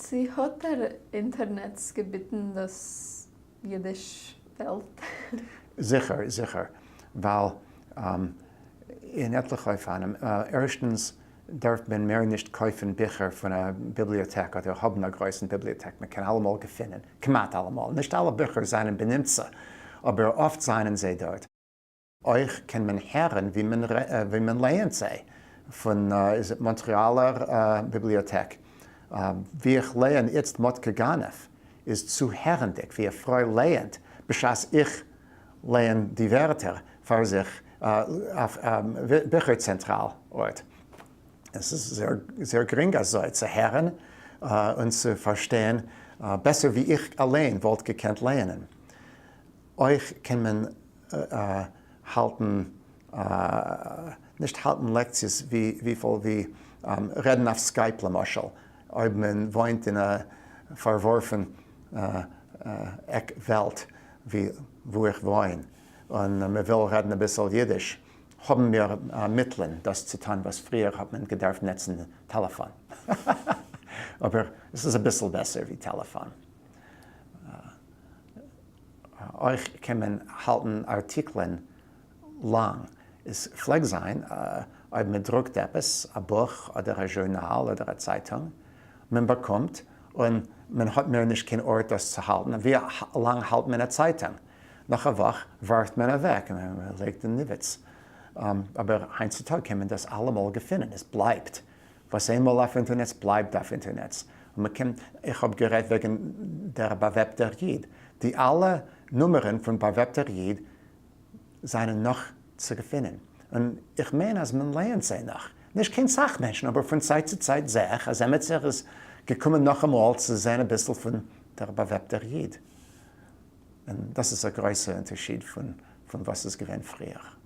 צי האט דער אינטערנעץ געביטן דאס אידיש וועלט? זיכער, זיכער, ווייל אין עטליכע אופנים, ערשטנס דארף מען מער נישט קויפן ביכער פון א ביבליאטעק אדער האבן א גרויסן ביבליאטעק, מען קען אלעמאל געפינען, כמעט אלעמאל, נישט אלע ביכער זענען בנמצא, אבער אפט זענען זיי דארט. אויך קען מען הערן ווי מען לייענט זיי פון מאנטריאלער ביבליאטעק. ווי איך לייען איצט מאטקע גנב איז צוהערנדיג ווי א פרוי לייענט בשעת איך לייען די ווערטער פאר זיך אויף ביכער צענטראל ארט. עס איז זייער גרינג אזוי צו הערן און צו פארשטיין בעסער ווי איך אליין וואלט געקענט לייענען. אויך קען מען האלטן, נישט האלטן לעקציעס וויפיל ווי רעדן אויף Skype למשל, אויב מען וואוינט אין א פארווארפן עק וועלט ווי וואו איך וואוין, און מען וויל רעדן אביסל אידיש, האבן מיר מיטלען דאס צו טון וואס פריער האט מען געדארפט נוצן טעלעפאן. אבער עס איז אביסל בעסער ווי טעלעפאן. אויך קען מען האלטן ארטיקלען לאנג. עס פלעג זיין אויב מען דרוקט עפעס, א בוך אדער א זשורנאל אדער א צייטונג, מען באקומט און מען האט מער נישט קיין ארט דאס צו האלטן, ווי לאנג האלט מען א צייטונג? נאך א וואך ווארפט מען אוועק און מען לייגט אין ניוועץ. אבער היינט צו טאג קען מען דאס אלעמאל געפינען, עס בלייבט. וואס איינמאל אויף אינטערנעץ בלייבט אויף אינטערנעץ, און מען קען, איך האב גערעדט וועגן דער באוועבטער איד, די אלע נומערן פון באוועבטער איד זענען נאך צו געפינען, און איך מיין אז מען לייענט זיי נאך, נישט קיין סאך מענטשן אבער פון צייט צו צייט זעה איך אז עמיצער איז געקומען נאכאמאל צו זען אביסל פון דער באוועבטער איד, און דאס איז א גרויסע אונטערשיד פון וואס איז געווען פריער.